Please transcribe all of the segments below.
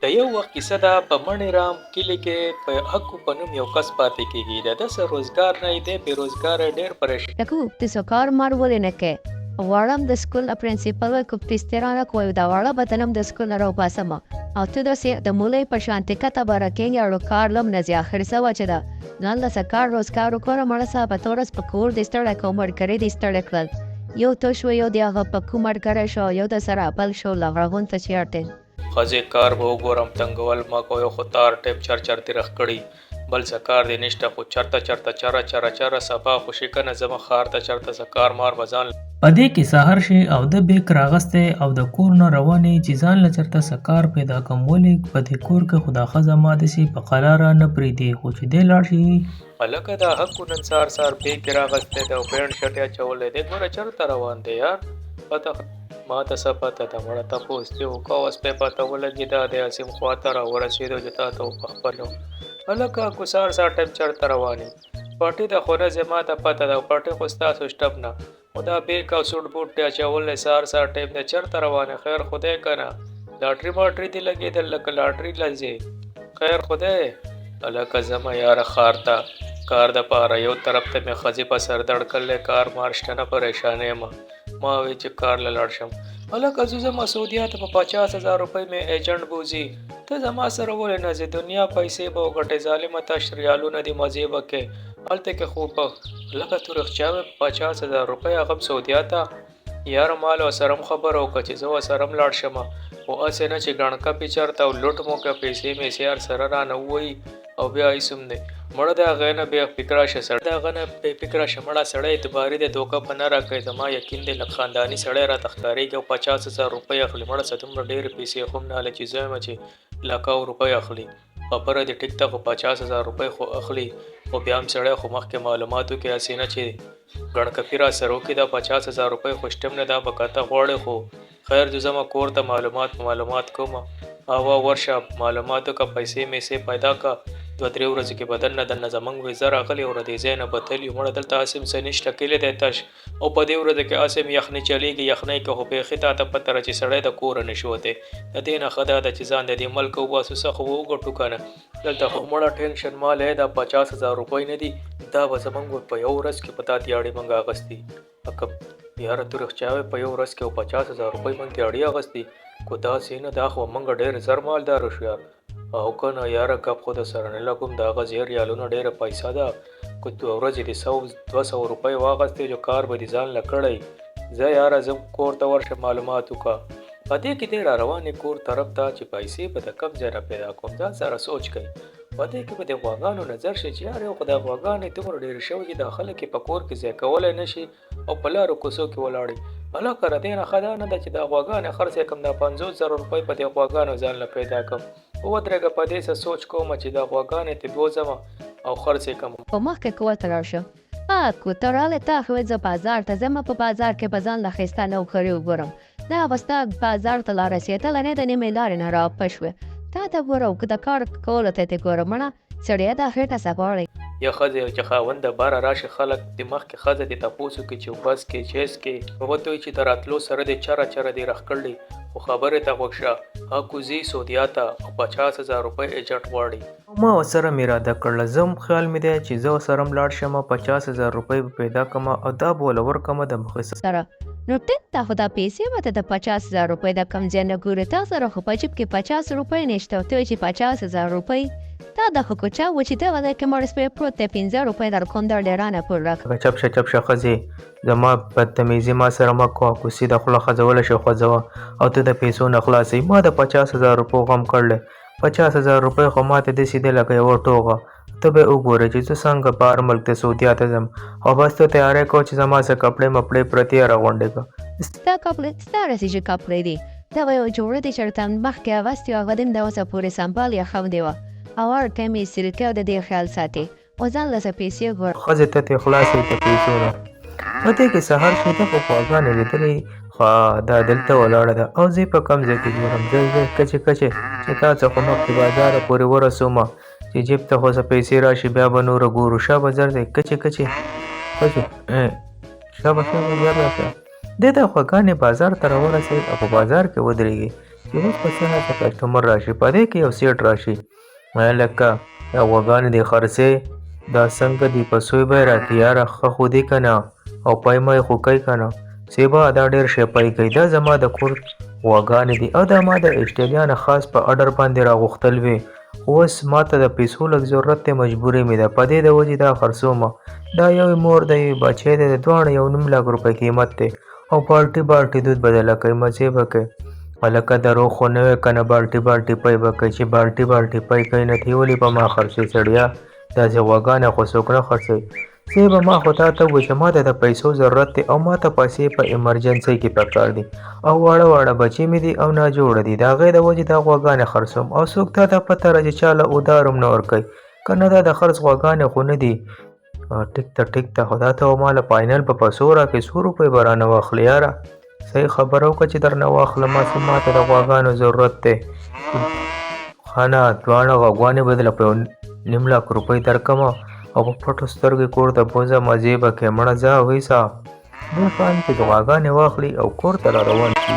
د یو وخت کیسه ده، په مڼې رام کلي کې په حقو په نوم یو کس پاتې کېږي. د ده څه روزګار نه دی، بې روزګاره ډېر پریشان. ټکو ته څه کار مار ولې نه کې غواړم د سکول پرنسپل وای کوم تسترانه کوی دا واړه بدنم د سکول نه راوباسم او ته داسې د مولۍ په شان تکته بره کېږي او کار لم نه ځي. اخر څه وجه ده ځان له څه کار روزګار وکړه مړه صاحبه، ته ورځ په کور دې ستړی کوم ملګری دې ستړی کړل، یو ته شو یو دې هغه په کوم ملګری شو یو د سره بل شو لغړغون ته چېرته. ښځې کار به وګورم تنګول مه کوئ خو تار ټیپ چر چر دې رخ کړي بل څه کار دې نشته خو چرته چرته چره چره چره سبا خو شي کنه ځمه ښار ته چرته څه کار مار به ځان په دې کې سهار شي او ده بیک راغستی او د کور نه روان یي چې ځان له چرته څه کار پیدا کم ولې په دې کور کې خو دا ښځه ما داسې په قلاره نه پریږدي خو چې دی لاړ شي. هلکه دا حقو نن سهار سهار بیک یې راغستی دی او پینټ شرټ یې اچولی دی ګوره چرته روان دی یار پته ماته څه پته ده مړه تپوس دې وکړه اوس پې پته ولګېده د عظیم خوا ته راورسېدو چې تاته وپخپلو هلکه اکو سهار سهار ټایم چرته روان یې پټي ته خو نه ځې ماته پته ده پټي خو ستاسو شته نه خو دا بیک او سوټ بوټ دې اچولی سهار سهار ټایم دی چرته روان یې خیر خو دی که نه لاټري ماټري دې لګېدل لکه لاټري له ځې خیر خو دی هلکه ځمه یاره ښار ته کار دپاره یو طرف ته مې ښځې په سر دړ کړلی کار مار شته نه پریشانه یم ما وی چې کار له لاړ شم. هلکه زه ځم سعودیا ته په 50,000 روپۍ مې ایجنټ بوځي ته زما سره ولې نه ځې دنیا پیسې به وګټې ظالمه تش ریالونه دي مزې به کې هلته کې خو په هلکه ته رښتیا وې په 50,000 روپۍ هغه هم سعودیا ته یاره ما له ورسره هم خبره وکړه چې زه ورسره هم لاړ شم خو هسې نه چې ګڼکپې چرته او لوټ مو که پیسې میسې هر سره رانه ووایي او بیا هیڅ هم دی مړه د هغه نه بې فکره شه سړی د هغه نه بې فکره شه مړه سړی اعتباري دی دوکه به نه راکوي زما یقین دی لږ خانداني سړی راته ښکاریږي او 50,000 روپۍ اخلي مړه څه دومره ډېرې پیسې خو هم نه اخلي چې زه وایم چې لاکاو روپۍ اخلي خبره دې ټیک ده خو 50,000 روپۍ خو اخلي خو بیا هم سړی خو مخکې معلومات وکړي هسې نه چې ګڼکپي راسره وکړي دا 50,000 روپۍ خو شته هم نه دا به که ته غواړې خو خیر ځو ځمه کور ته معلومات معلومات کوم اوا ورشه معلومات وکړه پیسې میسې پیدا که دوه درې ورځې کې به دننه دننه زمونږ ویزه راغلې او ردې ځای نه به تللی یو مړه دلته هسې هم څه نشته کلی دی تش او په دې ورځو کې هسې هم یخني چلیږي یخنۍ کې خو بیخي تاته پته ده چې سړی د کوره نشي وتی د دې نه ښه دا ده چې ځان د دې ملکه وباسو څه خو به وګټو که نه دلته خو مړه ټینشن ما له دا 50,000 روپۍ نه دي دا به زمونږ په یو ورځ کې په تا دیاړې مونږ اغستي اکب یاره ته رښتیا وایې په یو ورځ کې او 50,000 روپۍ مونږ دیاړي اغستي کو داسې نه دا خو مونږ ډېر زر مالدار شو یار او که نه یاره ګپ خو د سره نه لګوم د هغه زیر ریالونه ډېره پیسه ده که دوه ورځې دې سو 200 روپۍ واغستې جو کار به دې ځان له کړی ځه یاره ځه کور ته ورشه معلومات وکړه په دې کې دی را روان کور طرف ته چې پیسې به د کوم ځای نه پیدا کوم ځان سره سوچ کوي په دې کې به د غواګانو نظر شي چې یاره یو خو دا غواګانې دومره ډېرې شوې چې دا خلک یې په کور کې ځای کولی نه شي او په لارو کوڅو کې ولاړې هلکه د دې نه ښه دا نه ده چې دا غواګانې خرڅې کړم دا 50,000 روپۍ په دې غواګانو ځان له پیدا کړم ودرېږه په دې څه سوچ کوم چې دا غواګانې ترې بوځم او خرڅې کړم. په مخکې کور ته لاړ شه. اکو ته راغلې تا خو ویل زه بازار ته ځم په بازار کې به ځان له ښایسته نوکري وګورم دا به ستا بازار ته لا رسېدله نه د نیمې لارې نه راپه شوې تا ته ګوره او که د کار کولو ته دې ګوره مړه سړیه دا خېټه څه غواړې. یا ښځه چې خاوند د باره راشي خلک دې مخکې ښځه دې تپوس وکړي چې اوبه څکې چای څکې ورته وایي چې د راتلو سره دې چره چره دې رخ کړي خو خبرې ته غوږ شه ها کوزي سودیا ته او 50,000 روپۍ ایجنټ غواړي. ما ورسره مې اراده کړله زه هم خیال مې دی چې زه ورسره هم لاړ شم 50,000 روپۍ به پیدا کړم او دا به وله ورکړم د مخې سره. سره نو ټیک ده خو دا پیسې به ته د 50,000 روپۍ د کوم ځای نه ګورې تا سره خو په جیب کې 50 روپۍ نشته او ته وایې چې 50,000 روپۍ تا د خو کوچا و چې دغه ځای کې مړ سپی پروت دی 5 روپۍ درکوم دا ډېر رانه پور راکړه. چپ شه چپ شه ښځې زما بدتمیزي ما سره مه کوه کوسي د خوله ښځولی شي خوځوه او ته د پیسو نه خلاص یې ما د 50,000 روپو غم کړی 50,000 روپۍ خو ماته داسې دي لکه یوه ټوغه. ته به وګورې چې زه څنګه بهر ملک ته سعودیا ته ځم او بس ته تیاری کوه چې زما څه کپړې مپړې پرتې راغونډې کړه. ستا کپړې ستا رسې چې کپړې دي دا به یوه جوړه دې چېرته مخکې اغوستې وه هغه دې هم د اوسه پورې سمبال یا خوندې وه او هر ټایم یې څیرې کوې او د دې خیال ساتې او ځان له څه پیسې غواړې. ښځې ته ترې خلاص یې د پیسو نه. په دې کې سهار شو ده خو غواګانې لیدلې خو دا دلته ولاړه ده او زه یې په کوم ځای کې ګورم ځه ځه کچې کچې چې تا څه خو مخکې بازاره پورې ورسوم چې جیب ته خو څه پیسې راشي بیا به نوره ګورو شابه زر دی کچې کچې کچې شابه شابه زر راشه. دی د غواګانې بازار ته راورسېد او په بازار کې ودرېږي. چې اوس به څه نه څه کسټمر راشي، په دې کې یو سیټ راشي. لکه دا غواګانې دې خرڅې، دا څنګه دي، په څو به یې راکړې یاره، ښه خو دي که نه، او پی مې خو کوي که نه؟ صیبه دا ډېر شی پی کوي، دا زما د کور غواګانې دي او دا ما د اسټرالیا نه خاص په ارډر باندې راغوښتل وي، خو اوس ما ته د پیسو لږ ضرورت دی، مجبوري مې ده، په دې د وجې دا خرڅومه. دا یو مور دی، یو بچی دی، د دواړو 1.5 لک روپۍ قیمت دی، او بالټي بالټي دود به درله کوي، مزې به کوي. هلکه دروغ خو نه وایې که نه، بالټي بالټي پی به کوي، چې بالټي بالټي پی کوي نو ته یې ولې په ما خرڅوې سړیه، داسې غواګانې خو څوک نه خرڅوي. صیبه ما خو تا ته وویل چې ما ته د پیسو ضرورت دی او ما ته پیسې په ایمرجنسۍ کې پکار دي، او واړه واړه بچي مې دي او ناجوړه دي، د هغې د وجې دا غواګانې خرڅوم، او څوک تا ته پته ده چې چا له اودار هم نه ورکوي، که نه دا د خرڅ غواګانې خو نه دي. ټیک ته ټیک ته، خو دا ته ما له فاینل په پیسو راکړې، څو روپۍ به رانه واخلې یاره؟ صحیح خبره وکړه چې درنه واخلم، هسې ما ته د غواګانو ضرورت دی. ښه نه، دواړه غواګانې به درله په 1.5 لک روپۍ درکړم او په پټو سترګو کور ته بوځه، مزې به کوې. مړه ځه ویسه. دې خان چې غواګانې واخلي او کور ته را روان شي.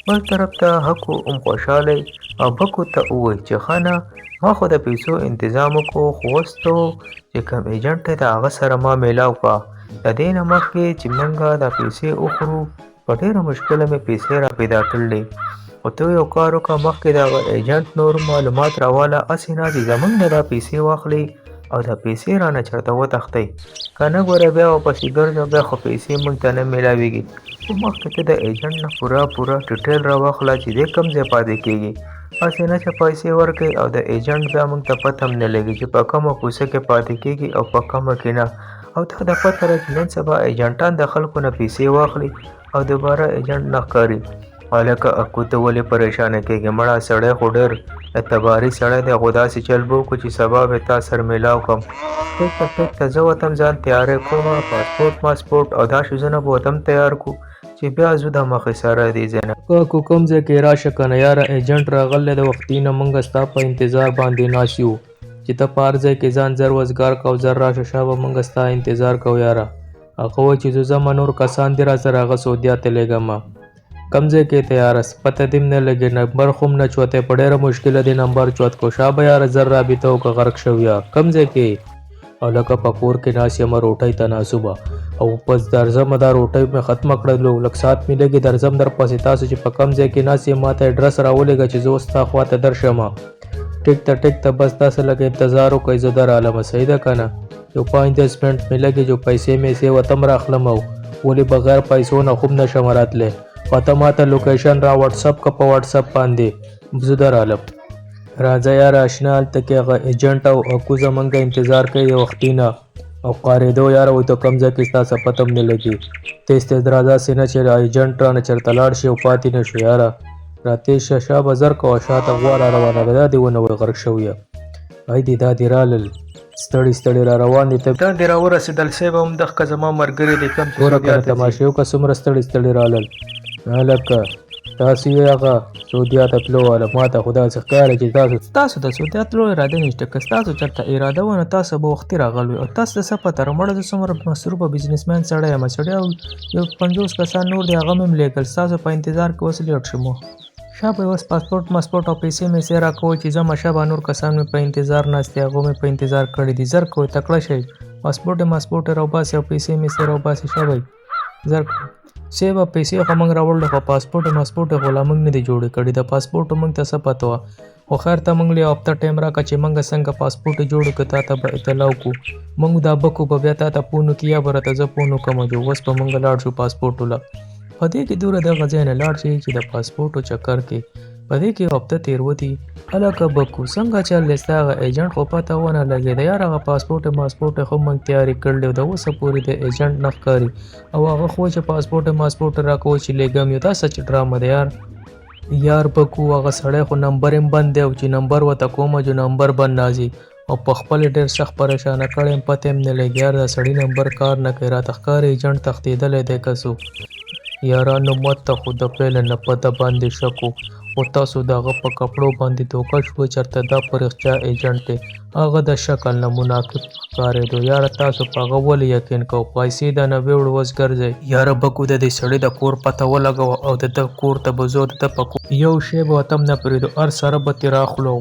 بل طرف ته حقو هم خوشحاله او بکو ته ووایي چې ښه نه، ما خو د پیسو انتظام وکړو، خو اوس ته چې کوم ایجنټ دی د هغه سره ما میلاو کړه، د دې نه مخکې چې موږ دا پیسې وخورو په ډېره مشکله مې پیسې را پیدا کړلې، خو ته یو کار وکړه، مخکې د هغه ایجنټ نور معلومات راواله، هسې نه چې زموږ نه دا پیسې واخلي او دا پیسې رانه چېرته وتښتوي، که نه ګوره بیا ورپسې ګرځه، بیا خو پیسې موږ ته نه میلاویږي. خو مخکې ته د ایجنټ نه پوره پوره ډیټیل راواخله چې دی کوم ځای پاتې کېږي، هسې نه چې پیسې ورکړي او د ایجنټ بیا موږ ته پته هم نه لګي چې په کومه کوڅه کې پاتې کېږي او په کومه کې نه. او تا دا پته ده چې نن سبا ایجنټان د خلکو نه پیسې واخلي او دوباره ایجنټ نه ښکاري. هلکه اکو ته ولې پریشانه کېږې، مړه سړی خو ډېر اعتباري سړی دی، خو داسې چل به وکړو چې سبا به تا سره میلاو کړم. ټیک ته ټیک ته، زه ورته هم ځان تیاری کوم، پاسپورټ ماسپورټ او دا شیزونه به ورته هم تیار کړو چې بیا ځو د مخې سره دې ځای نه. کو کوم ځای کې راشه که نه یاره، ایجنټ راغلی د وختي نه، موږ ستا په انتظار باندې ناست یو چې ته په هر ځای کې ځان زر وزګار که او زر راشه، شابه موږ ستا انتظار کوو یاره. هغه وایي چې زه ځمه، نور کسان دي راسره، هغه سعودیا ته لېږمه. کوم ځای کې ته یاره، پته دې هم نه لګي، نمبر خو هم نه چوتی، په ډېره مشکله دې نمبر چوت کو، شابه یاره زر رابطه وکړه، غرق شوی یا کوم ځای کې؟ او لکه په کور کې ناست یم، روټۍ ته ناسوبه او پس درځمه، دا روټۍ مې ختمه کړلو، لږ ساعت مې لګي درځم در پسې. تاسو چې په کوم ځای کې ناست یې ما ته اډرس راولېږه چې زه اوس ستا خوا ته درشم. ټیک ته ټیک ته، بس تاسو لږ انتظار وکړئ، زه درالم. صحیح ده که نه؟ یو 5-10 منټ مې لګي، جو پیسې میسې ورته هم راخلم، او ولې بغیر پیسو نه خوب نشم راتلی. خو ته ما ته لوکیشن را واټساپ که په واټساپ باندې، زه درالم. راځه یاره اشنا، هلته کې هغه ایجنټ او اکو زمونږ انتظار کوي د وختي نه، او قاریدو یاره، وایي ته کوم ځای کې ستا څه پته هم نه لګي. تیز تیز راځه، هسې نه چې ایجنټ رانه چېرته لاړ شي او پاتې نه شو. یاره راتېز شه، شابه زر کوه، شاته غوا را روانه ده، دا دې ونه وایي غرق شوی یم. ای دې دا دې رالل، ستړي ستړي را روان دي. ته دا دې راورسېدل صاحب، هم دغه زما ملګري دي کوم چې ګوره سعودیا کنه ته ځي. تماشې وکړه، څومره ستړي ستړي رالل. هلکه تاسو یې هغه سعودیا ته تلو واله، ما ته خو داسې ښکاري چې تاسو ستاسو د سعودیا تلو اراده نشته، که ستاسو چېرته اراده وه نو تاسو به وختي راغلی وئ. او تاسو ته څه پته ده مړه، زه څومره مصروفه بزنسمن سړی یم سړی، او یو 50 کسان نور دي هغه مې هم لېږل، ستاسو په انتظار کې اوس لیټ شوم. شابه اوس پاسپورټ ماسپورټ او پیسې میسې راکوئ چې ځمه، شابه نور کسان مې په انتظار ناست دي، هغو مې په انتظار کړي دي. زر کوئ، تکړه شئ، پاسپورټ ماسپورټ راوباسئ او پیسې میسې راوباسئ، شابه زر کوئ. صیبه پیسې خو موږ راوړلې، خو پاسپورټ ماسپورټ خو لا موږ نه دي جوړې کړي، د پاسپورټ موږ ته څه پته وه. خو خیر ته موږ له یو هفته ټایم راکړه چې موږ څنګه پاسپورټ جوړ کړو، تا ته به اطلاع وکړو. موږ دا بکو به بیا تا ته فون وکړي یا به راته زه فون وکړم، جو اوس به موږ لاړ شو پاسپورټ له. په دې کې دومره دغه ځای نه لاړ شي چې د پاسپورټو چکر کې په دې کې یو هفته تېر وتي. هلکه بکو څنګه چل دی، ستا هغه ایجنټ خو پته ونه لګېده یار، هغه پاسپورټ ماسپورټ خو موږ تیارې کړلې او د اوسه پورې د ایجنټ نه ښکاري، او هغه خو چې پاسپورټ ماسپورټ راکوه چې لېږم یو، دا څه چې ډرامه ده یار. یار بکو هغه سړی خو نمبر یې بند دی، او چې نمبر ورته کومه جو نمبر بند راځي، او په خپل ډېر سخت پریشانه کړی یم، پته یې هم نه لګي یار، دا سړي نمبر کار نه کوي، راته ښکاري ایجنټ تښتېدلی دی که څه. یارانو ماته خو د پیله نه په ده باندې شک و، خو تاسو د هغه په کپړو باندې دوکه شوئ، چرته دا په رښتیا ایجنټ دی. هغه د شکل نه منافق ښکارېدو. یاره تاسو په هغه ولې یقین کوئ؟ پیسې د نه ویوړ اوس ګرځئ. یاره بکو د دې سړي د کور پته ولګوه او د ده کور ته به ځو، د ده په کور یو شی به ورته هم نه پرېږدو، هر سره به ترې راخلو.